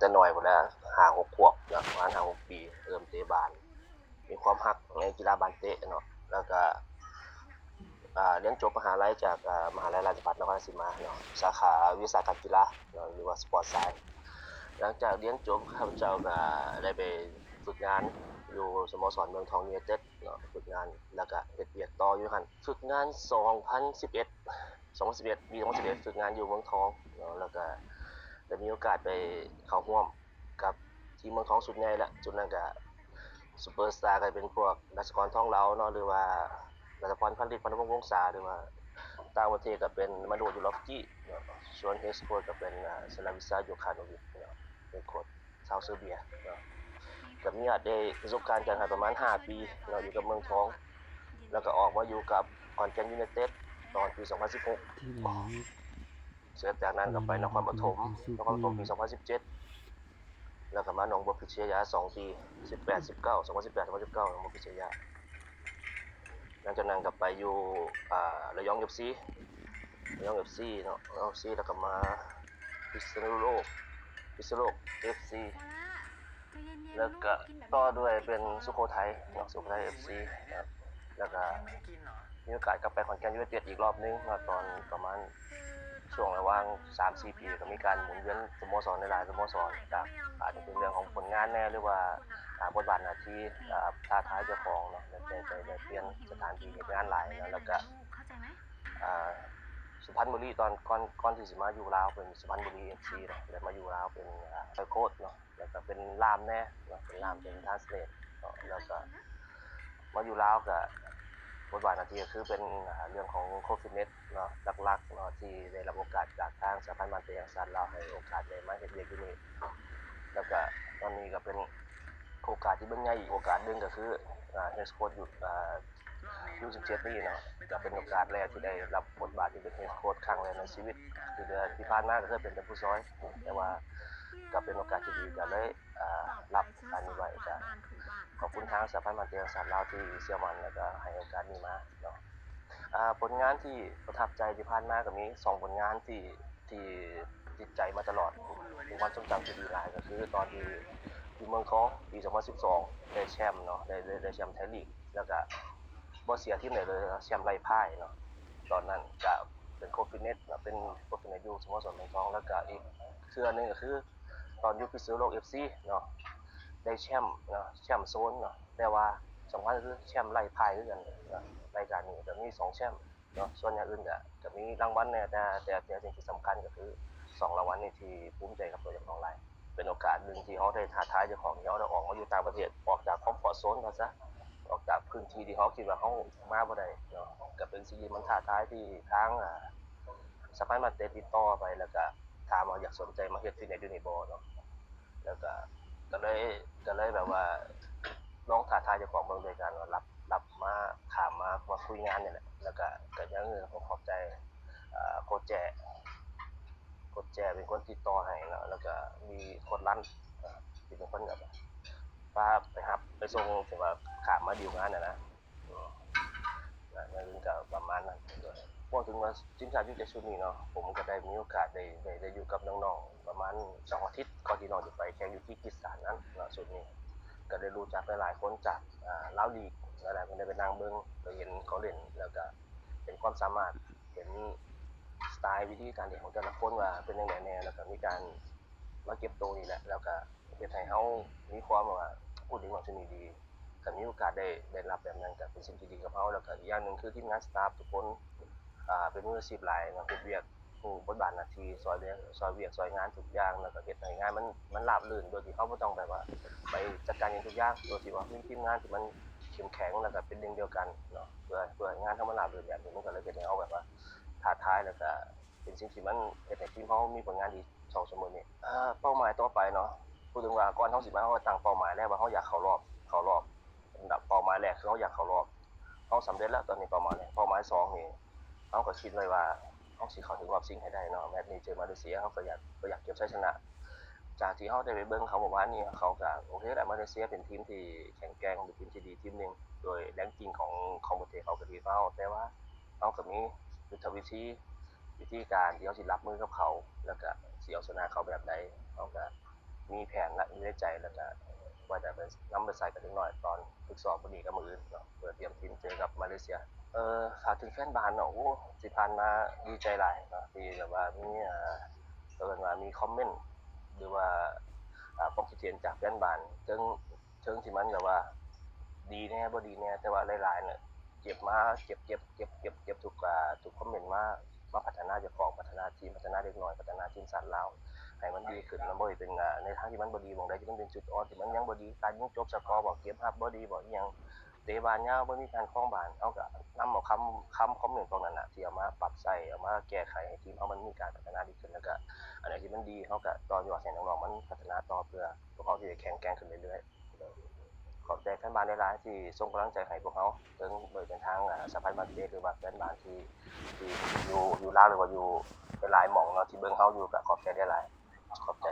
ແຕ່ນ້ອຍພຸ້ນແຫຼະ ຫ້າຫົກຂວບເນາະ ປະມານຫ້າຫົກປີ ເລີ່ມເຕະບານ ມີຄວາມຮັກໃນກິລາບານເຕະເນາະ ແລ້ວກະ ອ່າ ຮຽນຈົບມະຫາໄລຈາກ ອ່າ ມະຫາໄລລາຊະພັດນະຄອນລາຊະສີມາເນາະ ສາຂາວິຊາການກິລາເນາະ ຫຼືວ່າສະປອດໄຊ. ຫຼັງຈາກຮຽນຈົບ ຂ້າພະເຈົ້າກະໄດ້ໄປຝຶກງານຢູ່ສະໂມສອນເມືອງທອງຢູໄນເຕັດເນາະ ຝຶກງານ ແລ້ວກະເຮັດວຽກຕໍ່ຢູ່ຫັ້ນ ຝຶກງານສອງພັນສິບເອັດ ສອງພັນສິບເອັດ ປີສອງພັນສິບເອັດ ຝຶກງານຢູ່ເມືອງທອງເນາະ ແລ້ວກະໄດ້ມີໂອກາດໄປເຂົ້າຮ່ວມ ກັບທີມເມືອງທອງຊຸດໃຫຍ່ແຫຼະ ຊຸດນັ້ນກະຊຸບເປີສະຕາກະເປັນພວກ ລັດສະກອນ ທອງເລົາເນາະ ຫຼືວ່າ ລັດສະພອນ ພັນລິດ ພັນວົງ ວົງສາ ຫຼືວ່າຕ່າງປະເທດກະເປັນ ມາໂດ ຢູລອຟກີເນາະ ສ່ວນເຮັດໂຄດກະເປັນ ອາ ສະລາວິຊາ ໂຢຄາໂນວິດເນາະ ເຮັດໂຄດຊາວເຊີເບຍເນາະ ກະມີໂອກາດໄດ້ປະສົບການການຂາຍປະມານຫ້າປີເນາະ ຢູ່ກັບເມືອງທອງ ແລ້ວກະອອກມາຢູ່ກັບຂອນແກ່ນຢູໄນເຕັດ ຕອນປີສອງພັນສິບຫົກ ເຊິ່ງຈາກນັ້ນກະໄປນະຄອນປະຖົມ ນະຄອນປະຖົມປີສອງພັນສິບເຈັດ ແລ້ວກະມາໜອງບົວພິດຊະຍາສອງປີ ສິບແປດ ສິບເກົ້າ ສອງພັນສິບແປດ ສອງພັນສິບເກົ້າ ໜອງບົວພິດຊະຍາ ຫຼັງຈາກນັ້ນກະໄປຢູ່ ອ່າ ລະຍອງເອັຟຊີ ລະຍອງເອັຟຊີເນາະ ລະຍອງເອັຟຊີ ແລ້ວກະມາພິສນຸໂລກ ພິສນຸໂລກເອັຟຊີ ແລ້ວກະຕໍ່ດ້ວຍເປັນສຸໂຂໄທເນາະ ສຸໂຂໄທເອັຟຊີ ແລ້ວກະມີໂອກາດກັບໄປຂອນແກ່ນຢູໄນເຕັດອີກລອບໜຶ່ງເນາະ ຕອນປະມານ ຊ່ວງລະຫວ່າງສາມສີ່ປີ ກະມີການໝູນວຽນສະໂມສອນຫຼາຍໆສະໂມສອນ ກະອາດຈະເປັນເລື່ອງຂອງຜົນງານແດ່ ຫຼືວ່າ ອ່າ ບົດບາດໜ້າທີ່ ອ່າ ທ້າທາຍເຈົ້າຂອງເນາະ ໄດ້ ໄດ້ ໄດ້ປ່ຽນສະຖານທີ່ເຮັດງານຫຼາຍເນາະ ແລ້ວກະ ອ່າ ສຸພັນບຸລີ ຕອນກ່ອນ ກ່ອນທີ່ຊິມາຢູ່ລາວເປັນສຸພັນບຸລີເອັຟຊີເນາະ ແລ້ວມາຢູ່ລາວເປັນ ອ່າ ໄຊໂຄດເນາະ ແລ້ວກະເປັນລ່າມແດ່ເນາະ ເປັນລ່າມ ເປັນທຣານສເລດເນາະ ແລ້ວກະມາຢູ່ລາວກະ ບົດບາດໜ້າທີ່ກະຄືເປັນ ອ່າ ເລື່ອງຂອງໂຄດຟິດເນັດເນາະ ຫຼັກໆເນາະ ທີ່ໄດ້ຮັບໂອກາດຈາກທາງສະຫະພັນບານເຕະແຫ່ງຊາດລາວ ໃຫ້ໂອກາດໄດ້ມາເຮັດວຽກຢູ່ນີ້ ແລ້ວກະຕອນນີ້ກະເປັນໂອກາດທີ່ເບິ່ງໃຫຍ່ອີກໂອກາດໜຶ່ງກະຄື ອ່າ ເຮັດໂຄດຢູ່ ອ່າ ຢູສິບເຈັດນີ້ເນາະ ກະເປັນໂອກາດແລກທີ່ໄດ້ຮັບບົດບາດທີ່ເປັນເຮັດໂຄດຄັ້ງແລກໃນຊີວິດ ທີ່ເດືອນທີ່ຜ່ານມາກະເຄີຍເປັນແຕ່ຜູ້ຊ່ອຍ ແຕ່ວ່າກະເປັນໂອກາດທີ່ດີ ກະເລີຍ ອ່າ ຮັບອັນນີ້ໄວ້ ກະຂອບຄຸນທາງສະຫະພັນບານເຕະແຫ່ງຊາດລາວທີ່ເຊື່ອໝັ້ນ ແລ້ວກະໃຫ້ໂອກາດນີ້ມາເນາະ ອ່າ ຜົນງານທີ່ປະທັບໃຈທີ່ຜ່ານມາກະມີສອງຜົນງານທີ່ ທີ່ຕິດໃຈມາຕະຫຼອດ ເປັນຄວາມຊົງຈຳທີ່ດີຫຼາຍ ກະຄືຕອນທີ່ຢູ່ເມືອງທອງປີສອງພັນສິບສອງ ໄດ້ແຊ້ມເນາະ ໄດ້ ໄດ້ ໄດ້ແຊ້ມໄທລີກ ແລ້ວກະບໍ່ເສຍທີມໃດເລີຍ ແຊ້ມໄຮ້ພ່າຍເນາະ ຕອນນັ້ນກະເປັນໂຄດຟິດເນັດເນາະ ເປັນໂຄດຟິດເນັດຢູ່ສະໂມສອນເມືອງທອງ ແລ້ວກະອີກເທື່ອໜຶ່ງກະຄື ຕອນຢູ່ພິສນຸໂລກເອັຟຊີເນາະ ໄດ້ແຊ້ມເນາະ ແຊ້ມໂຊນເນາະ ແຕ່ວ່າສຳຄັນກະຄືແຊ້ມໄຮ້ພ່າຍຄືກັນເນາະ ລາຍການນີ້ກະມີສອງແຊ້ມເນາະ ສ່ວນຢ່າງອື່ນກະ ກະມີລາງວັນແດ່ ແຕ່ ແຕ່ ແຕ່ສິ່ງທີ່ສຳຄັນກະຄືສອງລາງວັນນີ້ທີ່ພູມໃຈກັບຕົວເຈົ້າຂອງຫຼາຍ ເປັນໂອກາດໜຶ່ງທີ່ເຮົາໄດ້ທ້າທາຍເຈົ້າຂອງ ທີ່ເຮົາໄດ້ອອກມາຢູ່ຕ່າງປະເທດ ອອກຈາກຄອມຟອດໂຊນວ່າຊະ ອອກຈາກພື້ນທີ່ທີ່ເຮົາຄິດວ່າເຮົາມາບໍ່ໄດ້ເນາະ ກະເປັນສິ່ງທີ່ມັນທ້າທາຍທີ່ທາງ ອ່າ ສະຫະພັນບານເຕະຕິດຕໍ່ໄປ ແລ້ວກະຖາມວ່າຢາກສົນໃຈມາເຮັດຟິດເນັດຢູ່ນີ້ບໍ່ເນາະ ແລ້ວກະ ກະເລີຍ ກະເລີຍແບບວ່າລອງທ້າທາຍເຈົ້າຂອງເບິ່ງ ໂດຍການວ່າຮັບ ຮັບມາ ຂ້າມມາ ມາຄຸຍງານນີ້ແຫຼະ ແລ້ວກະ ກະຢ່າງໜຶ່ງກະຂອບໃຈ ອ່າ ໂຄດແຈ ໂຄດແຈເປັນຄົນຕິດຕໍ່ໃຫ້ເນາະ ແລ້ວກະມີໂຄດລັນ ອ່າ ທີ່ເປັນຄົນແບບວ່າພາໄປຮັບໄປສົ່ງ ທີ່ວ່າຂ້າມມາດີລງານຫັ້ນນະ. ອືມ ກະ ກະປະມານນັ້ນ. ເວົ້າເຖິງວ່າທີມຊາດຢູສິບເຈັດຊຸດນີ້ເນາະ ຜົມກະໄດ້ມີໂອກາດໄດ້ ໄດ້ ໄດ້ຢູ່ກັບນ້ອງໆປະມານສອງອາທິດ ກ່ອນທີ່ນ້ອງຈະໄປແຂ່ງຢູ່ກີກິສຖານນັ້ນເນາະ. ຊຸດນີ້ກະໄດ້ຮູ້ຈັກຫຼາຍໆຄົນຈາກ ອ່າ ລາວລີກ ຫຼາຍໆຄົນໄດ້ໄປນັ່ງເບິ່ງ ໄປເຫັນເຂົາຫຼິ້ນ ແລ້ວກະເຫັນຄວາມສາມາດ ເຫັນສະໄຕລ໌ ວິທີການຫຼິ້ນຂອງແຕ່ລະຄົນວ່າເປັນຈັ່ງໃດແດ່ ແລ້ວກະມີການ ມາເກັບໂຕນີ້ແຫຼະ ແລ້ວກະເຮັດໃຫ້ເຮົາມີຄວາມແບບວ່າ ໂອ້ ເດັກນ້ອຍຊຸມນີ້ດີ ຄັນມີໂອກາດໄດ້ ໄດ້ຮັບແບບນັ້ນກະເປັນສິ່ງທີ່ດີກັບເຮົາ ແລ້ວກະອີກຢ່າງໜຶ່ງຄືທີມງານສະຕາຟທຸກຄົນ ອ່າ ເປັນມືອາຊີບຫຼາຍເນາະ ເຮັດວຽກ ຮູ້ບົດບາດໜ້າທີ່ ຊ່ອຍເຫຼືອ ຊ່ອຍວຽກຊ່ອຍງານທຸກຢ່າງ ແລ້ວກະເຮັດໃຫ້ງານມັນ ມັນລາບລື່ນ ໂດຍທີ່ເຮົາບໍ່ຕ້ອງແບບວ່າໄປຈັດການຫຍັງທຸກຢ່າງ ໂດຍທີ່ວ່າມີທີມງານທີ່ມັນເຂັ້ມແຂງ ແລ້ວກະເປັນໜຶ່ງດຽວກັນເນາະ ເພື່ອ ເພື່ອໃຫ້ງານເຮົາມັນລາບລື່ນ ແບບນີ້ມັນກະເລີຍເຮັດໃຫ້ເຮົາແບບວ່າທ້າທາຍ ແລ້ວກະ ເປັນສິ່ງທີ່ມັນເຮັດໃຫ້ທີມເຮົາມີຜົນງານດີເທົ່າສະເໝີນີ້. ເອີ ເປົ້າໝາຍຕໍ່ໄປເນາະ ເວົ້າເຖິງວ່າກ່ອນເຮົາຊິມາ ເຮົາກະຕັ້ງເປົ້າໝາຍແລ້ວວ່າເຮົາຢາກເຂົ້າລອບ ເຂົ້າລອບ ເປົ້າໝາຍແລກຄືເຮົາຢາກເຂົ້າລອບ ເຮົາສຳເລັດແລ້ວຕອນນີ້ເປົ້າໝາຍແລກ. ເປົ້າໝາຍສອງນີ້ ເຮົາກະຄິດໄວ້ວ່າເຮົາຊິເຂົ້າເຖິງຮອບຊິງໃຫ້ໄດ້ເນາະ ແມັດນີ້ເຈີມາເລເຊຍ ເຮົາກະຢາກ ກະຢາກເກັບໄຊຊະນະ. ຈາກທີ່ເຮົາໄດ້ໄປເບິ່ງເຂົາເມື່ອວານນີ້ ເຂົາກະໂອເຄແຫຼະ ມາເລເຊຍເປັນທີມທີ່ແຂງແກ່ງ ເປັນທີມທີ່ດີທີມໜຶ່ງ ໂດຍແຣງກິ້ງຂອງ ຂອງປະເທດເຂົາກະດີກວ່າເຮົາ ແຕ່ວ່າ ເຮົາກະມີຍຸດທະວິທີ ວິທີການທີ່ເຮົາຊິຮັບມືກັບເຂົາ ແລ້ວກະຊິເອົາຊະນະເຂົາແບບໃດ ເຮົາກະ ມີແຜນລະຢູ່ໃນໃຈ ແລ້ວກະວ່າຈະໄປ ນຳໄປໃຊ້ກັບເດັກນ້ອຍຕອນຝຶກຊ້ອມມື້ນີ້ກັບມື້ອື່ນເນາະ ເພື່ອຕຽມທີມເຈີກັບມາເລເຊຍ. ເອີ ຝາກເຖິງແຟນບານເນາະ ໂອ້ ທີ່ຜ່ານມາດີໃຈຫຼາຍເນາະ ທີ່ແບບວ່າມີ ເອີ ເອີ້ນວ່າມີຄອມເມັນ ຫຼືວ່າ ຄວາມຄິດເຫັນຈາກແຟນບານ ເຖິງ ເຖິງທີ່ມັນແບບວ່າດີແດ່ບໍ່ດີແດ່ ແຕ່ວ່າຫຼາຍໆເນາະ ເກັບມາ ເກັບ ເກັບ ເກັບ ເກັບ ເກັບທຸກ ອາ ທຸກຄອມເມັນມາ ມາພັດທະນາເຈົ້າຂອງ ພັດທະນາທີມ ພັດທະນາເດັກນ້ອຍ ພັດທະນາທີມຊາດລາວໃຫ້ມັນດີຂຶ້ນ ມັນບໍ່ໃຫ້ເປັນ ອາ ໃນທາງທີ່ມັນບໍ່ດີ ໝ່ອງໃດທີ່ມັນເປັນຈຸດອ່ອນ ທີ່ມັນຍັງບໍ່ດີ ການຍິງຈົບສະກໍບໍ ເກັບຮັບບໍ່ດີບໍ ອີ່ຫຍັງ ເຕະບານຍາວ ບໍ່ມີການຄອງບານ ເຮົາກະນຳເອົາຄຳ ຄຳຄອມເມັນພວກນັ້ນນະ ທີ່ເອົາມາປັບໃຊ້ ເອົາມາແກ້ໄຂໃຫ້ທີມເຮົາມັນມີການພັດທະນາດີຂຶ້ນ ແລ້ວກະອັນໃດທີ່ມັນດີ ເຮົາກະຕໍ່ຍອດໃຫ້ນ້ອງໆມັນພັດທະນາຕໍ່ ເພື່ອພວກເຮົາຊິໄດ້ແຂງແກ່ງຂຶ້ນເລື້ອຍໆ. ຂອບໃຈແຟນບານຫຼາຍໆທີ່ສົ່ງກຳລັງໃຈໃຫ້ພວກເຮົາ ເຖິງບໍ່ວ່າເປັນທາງ ອາ ສະຫະພັນບານເຕະ ຫຼືວ່າແຟນບານທີ່ ທີ່ຢູ່ ຢູ່ລາວ ຫຼືວ່າຢູ່ຫຼາຍໆໝ່ອງເນາະ ທີ່ເບິ່ງເຮົາຢູ່ ກະຂອບໃຈຫຼາຍໆ ຂອບໃຈ.